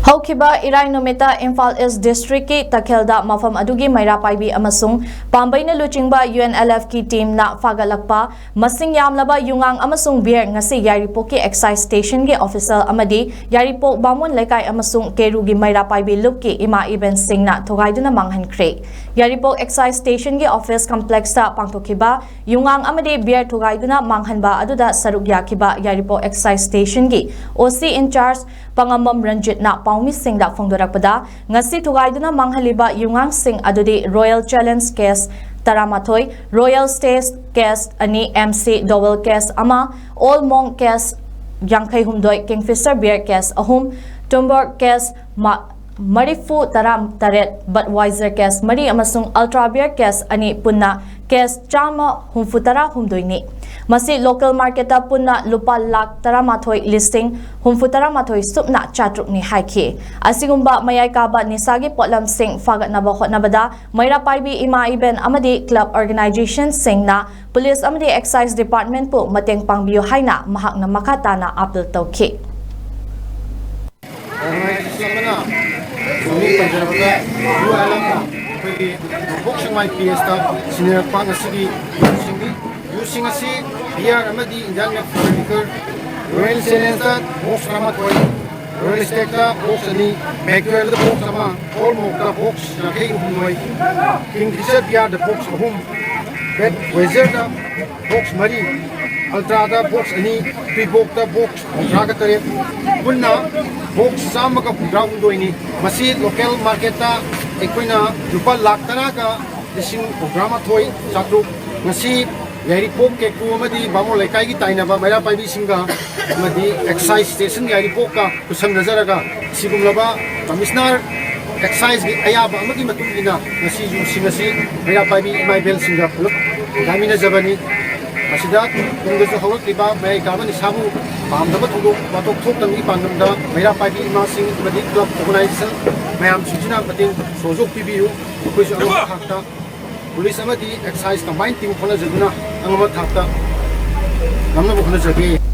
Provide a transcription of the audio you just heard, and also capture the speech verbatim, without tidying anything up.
ꯍꯧꯈꯤꯕ ꯏꯔꯥꯏ ꯅꯨꯃꯤꯠꯇ ꯏꯝꯐꯥꯜ ꯏꯁ ꯗꯤꯁꯇ꯭ꯔꯤꯛꯀꯤ ꯇꯈꯦꯜꯗ ꯃꯐꯝ ꯑꯗꯨꯒꯤ ꯃꯩꯔꯥ ꯄꯥꯏꯕꯤ ꯑꯃꯁꯨꯡ ꯄꯥꯝꯕꯩꯅ ꯂꯨꯆꯤꯡꯕ UNLFꯀꯤ ꯇꯤꯝꯅ ꯐꯥꯒꯠꯂꯛꯄ ꯃꯁꯤꯡ ꯌꯥꯝꯂꯕ ꯌꯨꯉꯥꯡ ꯑꯃꯁꯨꯡ ꯕꯤꯌꯔ ꯉꯁꯤ ꯌꯥꯏꯔꯤꯄꯣꯛꯀꯤ ꯑꯦꯛꯁꯥꯏꯖ ꯁ꯭ꯇꯦꯁꯟꯒꯤ ꯑꯣꯐꯤꯁꯔ ꯑꯃꯗꯤ ꯌꯥꯏꯔꯤꯄꯣꯛ ꯕꯥꯃꯣꯟ ꯂꯩꯀꯥꯏ ꯑꯃꯁꯨꯡ ꯀꯦꯔꯨꯒꯤ ꯃꯩꯔꯥ ꯄꯥꯏꯕꯤ ꯂꯨꯞꯀꯤ ꯏꯃꯥ ꯏꯕꯦꯟꯁꯤꯡꯅ ꯊꯨꯒꯥꯏꯗꯨꯅ ꯃꯥꯡꯍꯟꯈ꯭ꯔꯦ꯫ ꯌꯥꯏꯔꯤꯄꯣꯛ ꯑꯦꯛꯁꯥꯏꯖ ꯁ꯭ꯇꯦꯁꯟꯒꯤ ꯑꯣꯐꯤꯁ ꯀꯝꯄ꯭ꯂꯦꯛꯁꯇ ꯄꯥꯡꯊꯣꯛꯈꯤꯕ ꯌꯨꯉꯥꯡ ꯑꯃꯗꯤ ꯕꯤꯌꯔ ꯊꯨꯒꯥꯏꯗꯨꯅ ꯃꯥꯡꯍꯟꯕ ꯑꯗꯨꯗ ꯁꯔꯨꯛ ꯌꯥꯈꯤꯕ ꯌꯥꯏꯔꯤꯄꯣꯛ ꯑꯦꯛꯁꯥꯏꯖ ꯁ꯭ꯇꯦꯁꯟꯒꯤ OC in charge ꯄꯥꯉꯝꯕꯝ ꯔꯟꯖꯤꯠꯅ ꯄꯥꯎꯃꯤꯁꯤꯡꯗ ꯐꯣꯡꯗꯣꯔꯛꯄꯗ, ꯉꯁꯤ ꯊꯨꯒꯥꯏꯗꯨꯅ ꯃꯥꯡꯍꯜꯂꯤꯕ ꯌꯨꯉꯥꯡꯁꯤꯡ ꯑꯗꯨꯗꯤ Royal Challenge ꯀꯦꯁ ꯇꯔꯥꯃꯥꯊꯣꯏ, Royal Stays ꯀꯦꯁ ꯑꯅꯤ, MC Double ꯀꯦꯁ ꯑꯃ, Old Monk ꯀꯦꯁ ꯌꯥꯡꯈꯩ ꯍꯨꯝꯗꯣꯏ, Kingfisher Beer ꯀꯦꯁ ꯑꯍꯨꯝ, Tuborg ꯀꯦꯁ ꯃ-, ꯃꯔꯤꯐꯨ ꯇꯔꯥ ꯇꯔꯦꯠ, Budweiser ꯀꯦꯁ ꯃꯔꯤ ꯑꯃꯁꯨꯡ Ultra Beer ꯀꯦꯁ ꯑꯅꯤ ꯄꯨꯟꯅ ꯀꯦꯁ ꯆꯥꯝꯃ ꯍꯨꯝꯐꯨ ꯇꯔꯥ ꯍꯨꯝꯗꯣꯏꯅꯤ꯫ ꯃꯁꯤ ꯂꯣꯀꯦꯜ ꯃꯥꯔꯀꯦꯠꯇ ꯄꯨꯟꯅ ꯂꯨꯄꯥ ꯂꯥꯈ ꯇꯔꯥꯃꯥꯊꯣꯏ ꯂꯤꯁꯤꯡ ꯍꯨꯝꯐꯨ ꯇꯔꯥꯃꯥꯊꯣꯏ ꯁꯨꯞꯅ ꯆꯥꯇ꯭ꯔꯨꯛꯅꯤ ꯍꯥꯏꯈꯤ꯫ ꯑꯁꯤꯒꯨꯝꯕ ꯃꯌꯥꯏ ꯀꯥꯕ ꯅꯤꯁꯥꯒꯤ ꯄꯣꯠꯂꯝꯁꯤꯡ ꯐꯥꯒꯠꯅꯕ ꯍꯣꯠꯅꯕꯗ ꯃꯩꯔꯥ ꯄꯥꯏꯕꯤ ꯏꯃꯥ ꯏꯕꯦꯟ ꯑꯃꯗꯤ ꯀ꯭ꯂꯕ ꯑꯣꯔꯒꯅꯥꯏꯖꯦꯁꯟꯁꯤꯡꯅ ꯄꯨꯂꯤꯁ ꯑꯃꯗꯤ ꯑꯦꯛꯁꯥꯏꯖ ꯗꯤꯄꯥꯔꯠꯃꯦꯟꯠꯄꯨ ꯃꯇꯦꯡ ꯄꯥꯡꯕꯤꯌꯨ ꯍꯥꯏꯅ ꯃꯍꯥꯛꯅ ꯃꯈꯥ ꯇꯥꯅ ꯑꯥꯄꯤꯜ ꯇꯧꯈꯤ꯫ ꯑꯣꯔꯒꯅꯥꯏꯖꯦꯁꯟ ꯑꯃꯅ ꯃꯃꯤꯡ ꯄꯟꯖꯔꯕꯗ ꯌꯨ ꯑꯥꯏ ꯑꯦꯜ ꯑꯦꯐꯅ ꯑꯩꯈꯣꯏꯒꯤ ꯅꯣꯡꯄꯣꯛ ꯁꯦꯛꯃꯥꯏ ꯄꯤ ꯑꯦꯁꯇ ꯁꯤꯟꯅꯔꯛꯄ ꯉꯁꯤꯒꯤ ꯌꯨꯁꯤꯡꯅꯤ꯫ ꯌꯨꯁꯤꯡ ꯑꯁꯤ ꯕꯤꯌꯥꯔ ꯑꯃꯗꯤ ꯏꯟꯗꯤꯌꯥꯟ ꯃꯦꯠ ꯂꯤꯀꯔ, ꯔꯣꯌꯦꯜ ꯆꯦꯂꯦꯟꯖꯇ ꯕꯣꯛꯁ ꯇꯔꯥꯃꯥꯊꯣꯏ, ꯔꯣꯌꯦꯜ ꯁ꯭ꯇꯦꯛꯇ ꯕꯣꯛꯁ ꯑꯅꯤ, ꯃꯦꯛꯇ꯭ꯋꯦꯜꯗ ꯕꯣꯛꯁ ꯑꯃ, ꯑꯣꯜ ꯃꯣꯛꯇ ꯕꯣꯛꯁ ꯌꯥꯡꯈꯩ ꯍꯨꯝꯗꯣꯏ, ꯀꯤꯡ ꯐꯤꯁꯔ ꯕꯤꯌꯥꯔꯗ ꯕꯣꯛꯁ ꯑꯍꯨꯝ, ꯕꯦꯗ ꯋꯦꯖꯔꯗ ꯕꯣꯛꯁ ꯃꯔꯤ, ꯑꯜꯇ꯭ꯔꯥꯗ ꯕꯣꯛꯁ ꯑꯅꯤ, ꯇꯨꯏꯕꯣꯛꯇ ꯕꯣꯛꯁ ꯍꯨꯝꯗ꯭ꯔꯥꯒ ꯇꯔꯦꯠ, ꯄꯨꯟꯅ ꯕꯣꯛꯁ ꯆꯥꯝꯃꯒ ꯍꯨꯝꯗ꯭ꯔꯥ ꯍꯨꯝꯗꯣꯏꯅꯤ꯫ ꯃꯁꯤ ꯂꯣꯀꯦꯜ ꯃꯥꯔꯀꯦꯠꯇ ꯑꯩꯈꯣꯏꯅ ꯂꯨꯄꯥ ꯂꯥꯈ ꯇꯔꯥꯒ ꯂꯤꯁꯤꯡ ꯍꯨꯝꯗ꯭ꯔꯥ ꯃꯥꯊꯣꯏ ꯆꯥꯇ꯭ꯔꯨꯛ꯫ ꯉꯁꯤ ꯌꯥꯏꯔꯤꯄꯣꯛ ꯀꯦꯀꯨ ꯑꯃꯗꯤ ꯕꯥꯃꯣꯟ ꯂꯩꯀꯥꯏꯒꯤ ꯇꯥꯏꯅꯕ ꯃꯩꯔꯥ ꯄꯥꯏꯕꯤꯁꯤꯡꯒ ꯑꯃꯗꯤ ꯑꯦꯛꯁꯥꯏꯖ ꯁ꯭ꯇꯦꯁꯟ ꯌꯥꯏꯔꯤꯄꯣꯛꯀ ꯈꯨꯠꯁꯝꯅꯖꯔꯒ ꯑꯁꯤꯒꯨꯝꯂꯕ ꯀꯃꯤꯁꯅꯔ ꯑꯦꯛꯁꯥꯏꯖꯀꯤ ꯑꯌꯥꯕ ꯑꯃꯒꯤ ꯃꯇꯨꯡ ꯏꯟꯅ ꯉꯁꯤ ꯌꯨꯁꯤꯡ ꯑꯁꯤ ꯃꯩꯔꯥ ꯄꯥꯏꯕꯤ ꯏꯃꯥ ꯏꯕꯦꯜꯁꯤꯡꯒ ꯄꯨꯂꯞ ꯈꯨꯟꯗꯥꯃꯤꯟꯅꯖꯕꯅꯤ꯫ ꯃꯁꯤꯗ ꯇꯨꯡꯗꯁꯨ ꯍꯧꯔꯛꯂꯤꯕ ꯃꯌꯥꯏ ꯀꯥꯕ ꯅꯤꯁꯥꯕꯨ ꯄꯥꯝꯗꯕ ꯊꯧꯗꯣꯛ ꯋꯥꯊꯣꯛ ꯊꯣꯛꯇꯅꯕꯒꯤ ꯄꯥꯟꯗꯝꯗ ꯃꯩꯔꯥ ꯄꯥꯏꯕꯤ ꯏꯃꯥꯁꯤꯡ ꯑꯃꯗꯤ ꯀ꯭ꯂꯕ ꯑꯣꯔꯒꯅꯥꯏꯖꯦꯁꯟ ꯃꯌꯥꯝꯁꯤꯡꯁꯤꯅ ꯃꯇꯦꯡ ꯁꯍꯌꯣꯒ ꯄꯤꯕꯤꯌꯨ꯫ ꯑꯩꯈꯣꯏꯁꯨ ꯑꯉꯝꯕ ꯊꯥꯛꯇ ꯄꯨꯂꯤꯁ ꯑꯃꯗꯤ ꯑꯦꯛꯁꯥꯏꯖ ꯀꯝꯕꯥꯏꯟ ꯇꯤꯝ ꯍꯣꯠꯅꯖꯗꯨꯅ ꯑꯉꯝꯕ ꯊꯥꯛꯇ ꯉꯝꯅꯕ ꯍꯣꯠꯅꯖꯒꯦ꯫